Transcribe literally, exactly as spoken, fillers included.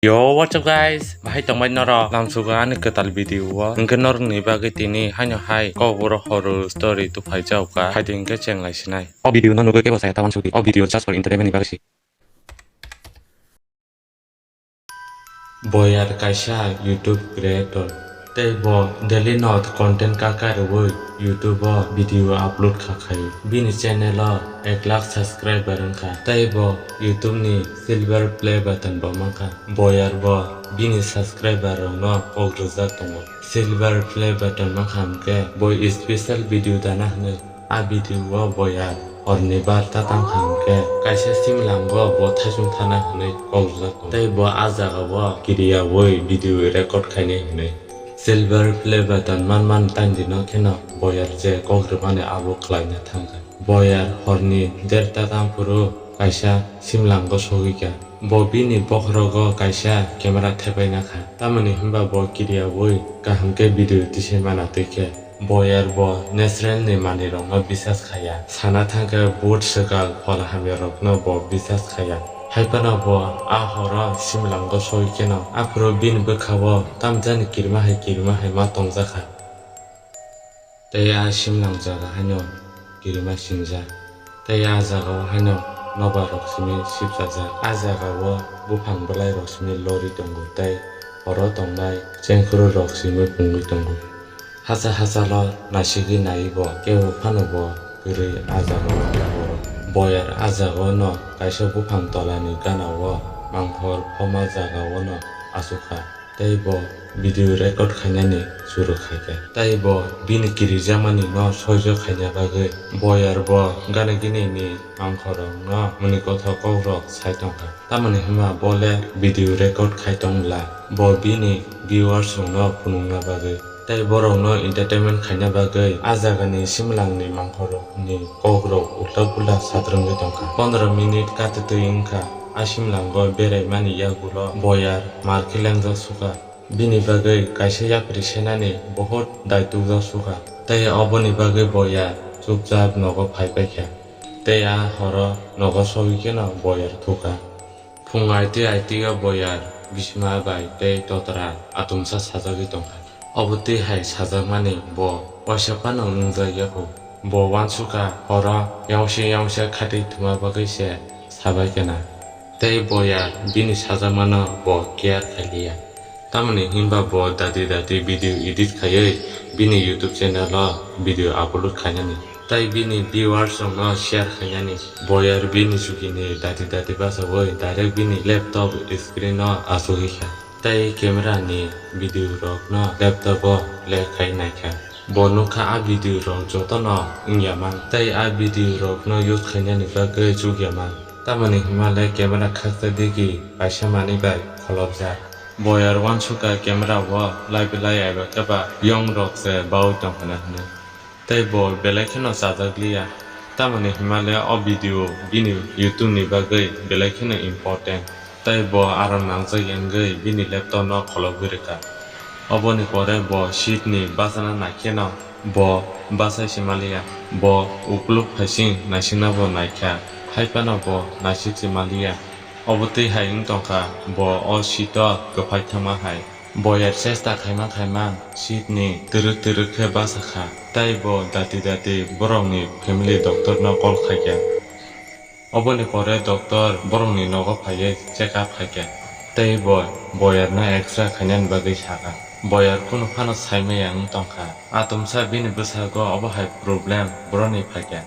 Yo, what's up guys? Bahai tongbai norok? Lamsugo ani kwtal video o. Hwnkhe norokni bagwi tini haino hai Kokborok horror story tuphai jao kha. Haidi hwnkhe cheng lai sinai. O video no nugwi kebo saya ta uansukdi. O video just for entertainment ni bagwi se. Boyar kaisa YouTube creator. Tei bo daily no content kaka rwui YouTube o video upload kha khai. Bini channel o ek lakh subscriber wngkha. Tei bo YouTube ni silver play button bo mankha. Boyar bo bini subscriber rok no kok rwjak tongo. Silver play button mankha hwnkhe bo special video dana hwnwi. A video o boyar horni bar ta tang kha hwnkhe kaisa simlango bo thaisung thana hwnwi kok rwjak tongo. Tei bo a jaga o kiriyaui video record khainai hwnwi. Silver play button man man tang di no kheno boyar je kok rwmani abo khlaina thang kha. Boyar horni der ta tang phuru kaisa simlango sogwi kha. Bo bini bokhorogo kaisa camera thepaina kha. Tamoni hwnba bo kiriyaui kaham khe video tisai mana twi khe. Boyar bo natural ni manwi rokno bisas khaya. Sana thang khe bhut swkal phola hamya rokno bo bisas khaya. Haiphano bo a horo simlango soi kheno. Aphuru bini bwkha o tamjani kirima hai kirima hai ma tongjakha. Tei a simlang jaga haino kirima singjak. Tei a jaga o haino nobar rok simi sipchajak. A jaga o buphang bwlai rok simi lori tongo tei oro tongnai chengkhuru rok simi pungwi tongo. Hacha hacha lo naisigwi naiwi bo kebo phano bo kwrwi a jaga o tongo. Boyar a jaga o no kaisa buphang tola ni gana o mangkhor phoma jaga o no achukha. Tei bo video record khainani suru khaikha. Tei bo bini kirijakmani no soijo khaina bagwi boyar bo gana gini ni mangkhorokno mwnwi kothok kokrok sai tongkha. Tamoni hwnba bo le video record khai tong bla, bo bini viewers rokno phunukna bagwi tei borokno entertainment khaina bagwi a jagani simlangni mangkhorokni kokrok ulta pula satrwngwi tongkha. Pondro minute katitwi wngkha. A simlango beraimani yagulo boyar mar khe lengjak sukha. Bini bagwi kaisa yapri senani bohot daitukjak sukha. Tei oboni bagwi boyar chupchap nogo phai paikha. Tei a horo nogo sogwi kheno boyar thukha. Phung aitwi aitwi o boyar bisima bai tei totra atumsa sajagwi tongkha. Obo twi hai sajakmani bo waisa phano wngjak yakho. Bo uansukha horo yausia yausia khatwi thwma bagwi se sabai khe na. Tei boyar bini sajakmano bo care khailiya. Tamoni hwnba bo dati dati video edit khaiwi bini YouTube channel o video upload khainani. Tei bini viewers rokno share khainani. Boyar bini chukini dati dati bachaui direct bini laptop screen o achugwi kha. Tei camera ni video rokno laptop o play khai naikha. Bo nukha a video rok jotono wngya man. Tei a video rokno use khainani bagwi chukya man. Tamoni hwnmale camera khaksa digi kaisa manwi bai kholopjak. Boyar uansukha camera o lai belai eba khe ba yong rok se baui tongkha na hwnwi. Tei bo belai kheno chajak liya. Tamoni hwnmale o video bini YouTube ni bagwi belai kheno important. Tei bo aram nangjak wngwi bini laptop no kholobwi rwkha. Oboni pore bo seat ni bachana naikheno bo bachai se maliya. Bo ukuluk phaising naisingna bo naikha, haiphano bo naisik se maliya. Obo twi hai wng tongkha, bo o seat o kwphai thangma hai. Boyar chesta khaima khaima seat ni twrwk twrwk khe bachakha, tei bo dati dati borokni family doctor no call khaikha. Oboni pore doctor borokni nogo phaiwi check up khaikha, tei bo boyarno X-ray khainani bagwi sakha. Boyar kunu phano saimaya wng tongkha, atomsa bini bwskango obo hai problem boroni phaikha.